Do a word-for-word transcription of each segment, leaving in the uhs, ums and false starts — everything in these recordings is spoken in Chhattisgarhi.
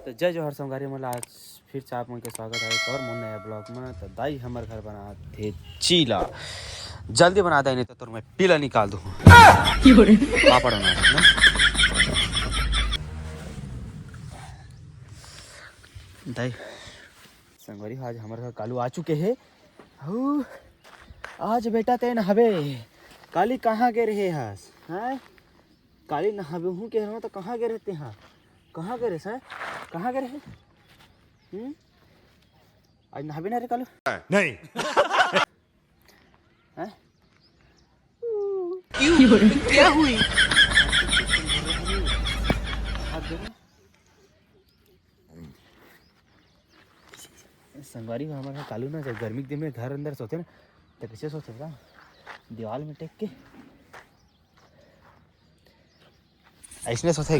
तो जय जोहार संगवारी मन ला, आज फिर से आप मन के स्वागत है एक और मोर नया ब्लॉग में। तो दाई हमर घर बनात हे चीला, जल्दी बना दाई, नहीं तो तोर मैं पीला निकाल दूँ। पापड़ बना ना दाई। संगवारी, आज हमर घर कालू आ चुके हे। हऊ, आज बेटा तेन हवे, काली कहाँ गे रहे हस? हैं? काली नहाबे हूँ के रहो तो कहाँ गे रहते हैं? कहाँ गे रहे हैं? कहाँ गे रहे? हम्म? आज नहाबे ना रे कालू? नहीं। हैं? क्या हुई? हाथ दे ना। संगवारी हो, हमर ह कालू ना, जब गर्मी के दिन में घर अंदर सोते ना, तो कैसे सोते बता? दीवाल में टेक के ऐसने सोते।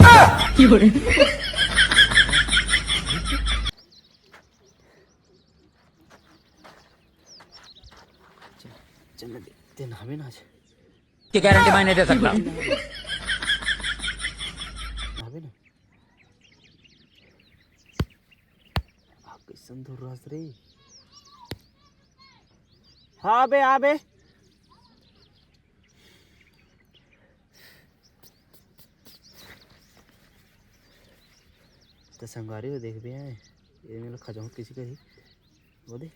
चल, चल ना दे, तेन हमें ना आज। की गारंटी मैं नहीं दे सकता। हमें ना। आ, कैसन धुर्रास रे। हाँ बे, आ बे। तो संगवारी हो, देख बे, ये मेरा खजाऊ किसी का ही, वो दे।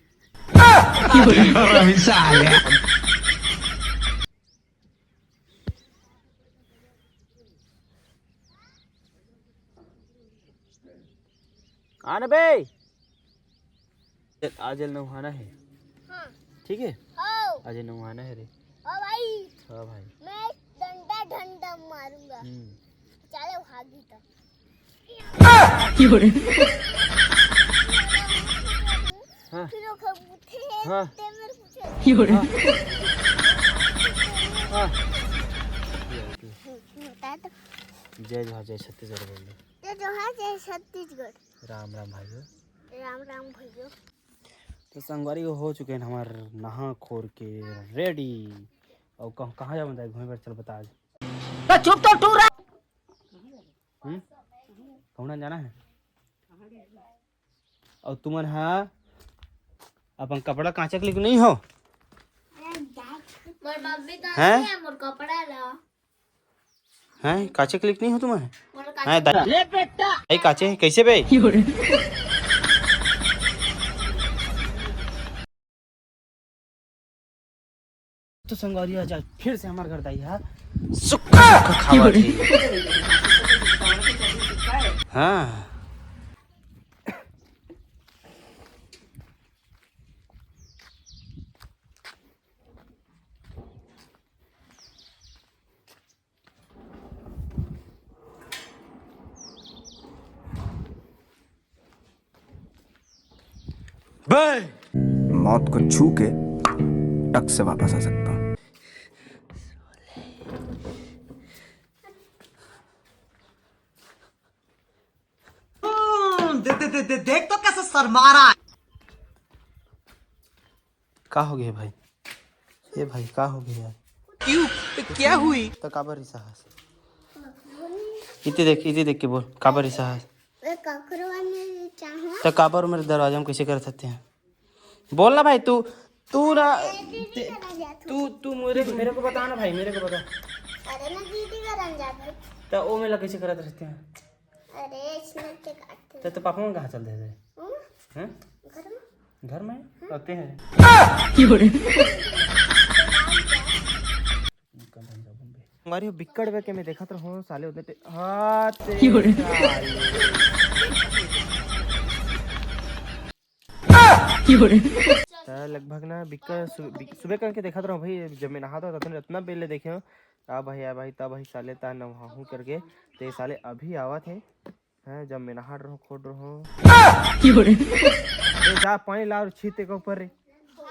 आना बे। आज नहाना है। हाँ। ठीक है। हाँ। आज नहाना है रे। हाँ भाई। हाँ भाई। मैं डंडा डंडा मारूंगा। हम्म। चलो भागी तो। हाँ। फिर वो कब उठे, हाँ। ते मेरे पूछे। हाँ। हाँ। बता तो। जय जोहार, जय छत्तीसगढ़ बोल दे। जय जोहार, जय छत्तीसगढ़। राम राम भाइयों। राम राम भाइयों। तो संगवारी हो चुके हैं हमार नहा खोर के रेडी। और कह-, कहाँ जावन दाई घूमे बर? चल बता आज। तो चुप तो टूरा। हम्म? कहूँ ना जाना है? और तुमन हा अपन कपड़ा कांचे के लेके नहीं हो? मोर मम्मी तो हैं? नहीं है, मोर कपड़ा ला। हैं, काचे के लेके नहीं हो तुमन? मोर हैं, काचे दा-, ले बेटा। भाई काचे, कैसे बे? तो संगवारी, आज फिर से हमार घर दाई हा सुक्खा सुक्खा खावत हे। हाँ। बे! मौत को छू के टक से वापस आ सकता हूँ। हम्म, दे, दे, दे, दे, देख तो कैसे शर्मा रहा है। का हो गया भाई? ये भाई, का हो गया यार? क्यों? तो क्या हुई? तो काबर रिसाहस? इति देख, इति देख के बोल, काबर रिसाहस? मैं ककरवा में चाहूँ। तो काबर मेरे दरवाजा में कैसे करत हते हैं? बोल ना भाई, तू, तू ना, मैं दीदी ते-, करा जात हूँ। तू, तू मेरे, मेरे को बता ना भाई, मेरे को बता। अरे मैं दीदी करा जात हूँ। तो वो मेला कैसे करत रहते हैं? अरे, इसमें के काटते तो, तो पापा मन कहाँ चल देते? हम्म? हैं? घर में। घर में? हम्म। रहते हैं। हमारी बिक्कड़ बे के मैं देखत रहूं, साले उतने ते-, हाँ, ते-, साले। त लगभग ना बिक्कड़ सु-, बिक-, सुबह करके देखत रहूं भाई, जब मैं नहात रहूं, तब इतना बेल ले देखे हूं, आ भाई, आ भाई, तब भाई साले ता नहाहूं करके, ते साले अभी आवत हे। हैं, जब मैं नहात रहूं, खोट रहूं। ए, जा पानी ला और छीत के ऊपर रे।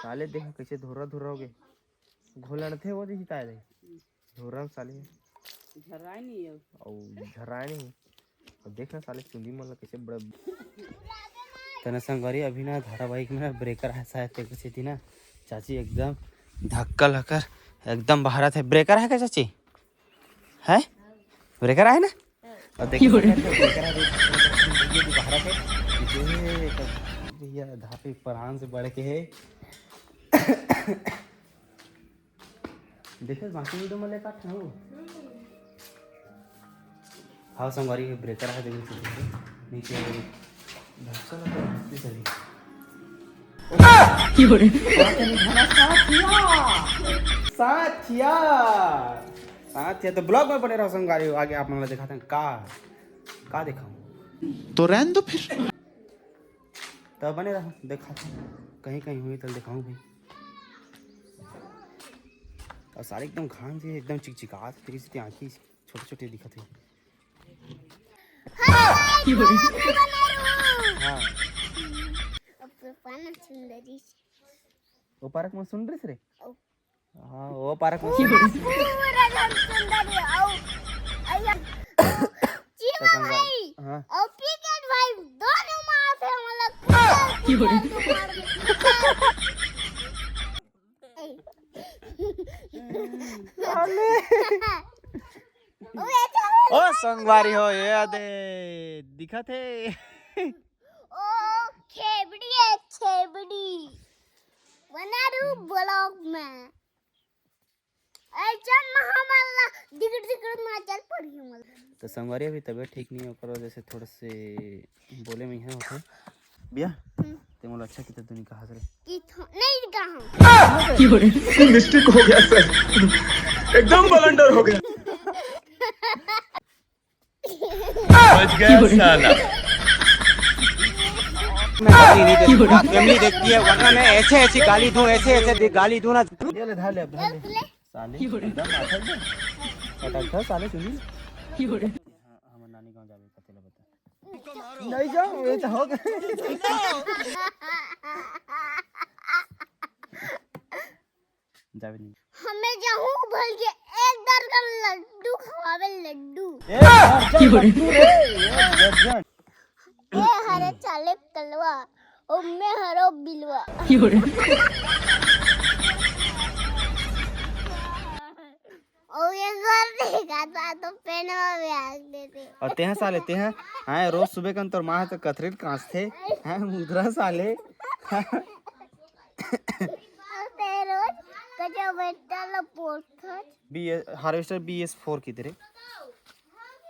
साले देख कैसे धोरा धोरा हो गए। घोलनथे वो देखी ताय दे। धोरा साले। झराय नहीं है। औ झराय नहीं। अब देख ना साले चुंदी मन ला कैसे बड़ा। तना संगवारी अभी ना धारावाहिक में ना ब्रेकर है शायद, तेकर सेती ना चाची एकदम धक्का लकर एकदम बहारत हे। ब्रेकर है क्या चाची? है? ब्रेकर है ना? और देखिए, ब्रेकर है, ब्रेकर है, ब्रेकर है, ब्रेकर है, ब्रेकर है। ए, भैया धापी परान से बढ़ के हे। देखे बाकी वीडियो में लेकर था वो। हाँ संगवारी, ब्रेकर है, देखो नीचे। धक्का लगा, धक्के से भी। साथिया, साथिया, तो ब्लॉग में बने रहो संगवारी, आगे आप मन ला दिखाते हैं का, का दिखाऊं। तो रहने दो फिर। तो बने रहो, दिखाते हैं, कहीं कहीं हुई तो दिखाऊं भाई। और सारे एकदम घाम से एकदम चिकचिकात, तेरी से आँखी छोटे छोटे दिखत हे। हाँ। अब पाना सुंदरी। वो पार्क में सुन रही रे। हाँ, वो पार्क में सुन रही। पूरा जन सुंदरी। औ, अय्या, चीमा भाई, हाँ। औ पीकेट भाई, दोनों मार से हम लोग। ओ संगवारी हो, ये दे दिखत हे। ओ खेबड़ी हे, खेबड़ी। बना रू ब्लॉग में। ऐसन में हमन ला दिगड़ दिगड़ में चल पड़ी हमन ला। तो संगवारी अभी तबीयत ठीक नहीं है, ओकर वजह से थोड़ा से बोले में यहाँ होते। बिया, हम्म। ते मोला अच्छा कितना तू नहीं कहा रे। कि थो-, नहीं कहा। मिस्टेक हो गया सर, एकदम बलंडर हो गया। बच गया साला। मैं गाली नहीं देती, फैमिली देखती है, वरना मैं ऐसे ऐसी गाली दूं, ऐसे ऐसे दे-, गाली दूं ना। ये ले, धार ले, अब धार ले। साले, एकदम माथा दे। पटक था साले, सुनी। हाँ, हम नानी गांव जावे, कते ले बता। नहीं जाओ, ये तो हो गया। जावे नहीं। हमें जाहूं भल के एक दर्जन लड्डू खवावे, लड्डू। एक दर्जन लड्डू रे, एक दर्जन। ए हरे चाले कलवा, ओ मैं हरो बिलवा। ओ ये घर देखा था तो पेनवा में आग देते। और तेहा साले, तेहा, हाँ, रोज सुबह कन तोर माँ तो कथरेल कांसथे, हाँ, मुद्रा साले। ते रोज कचो बेटा ला पोतथस। बी एस, हार्वेस्टर बी एस फोर की दे रे।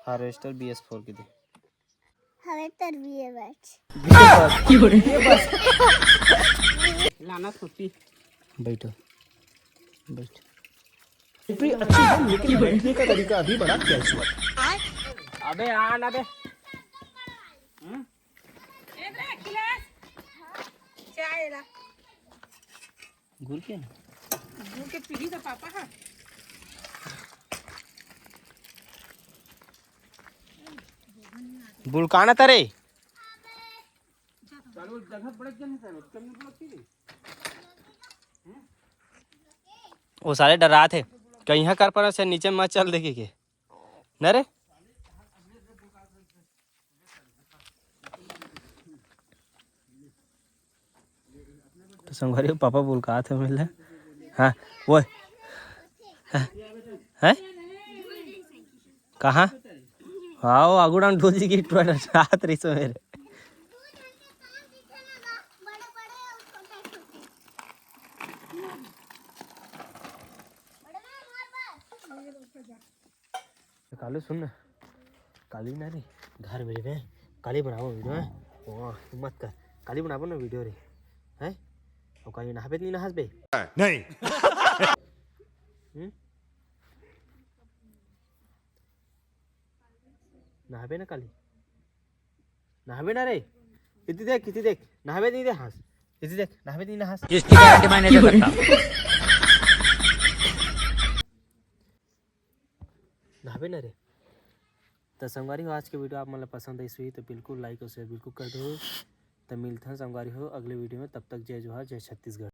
हार्वेस्टर बी एस फोर की दे। हार्वेस्टर बी एस बस। बी एस बस। लाना खुशी। बैठो, बैठ। इतनी अच्छी है, लेकिन बैठने का तरीका अभी बड़ा कैजुअल। अबे आ ना बे। हम्म? चाय ला। गुड़ के ना? गुड़ के पीही तो पापा हा। बुलकाना तरे। वो साले डरात हे, कहीं कर पर से नीचे मत चल देखे के। न रे। तो संगवारी हो, पापा बुलकात हे मिले। हाँ, वो है। हैं? कहाँ? हाँ, वो आगू डांग डोल जी की टुआ रात रही सो मेरे। कालू सुन ना, काली ना रे, घर में रे, काली बनाबो वीडियो, हैं? ओ, तू मत कर, काली बनाबो ना वीडियो रे, हैं? और काली नहाबे नहीं नहास बे? नहीं। हम्म? नहाबे ना काली? नहाबे ना रे? इति देख, इति देख, नहाबे नहीं दे हंस, इति देख, नहाबे नहीं नहास। इसकी गारंटी मैं नहीं दे सकता। नहाबे ना रे। तो संगवारी हो, आज के वीडियो आप मन ला पसंद आइस होही तो बिल्कुल लाइक और शेयर बिल्कुल कर दो। तो मिलथन संगवारी हो अगले वीडियो में, तब तक जय जोहार, जय छत्तीसगढ़।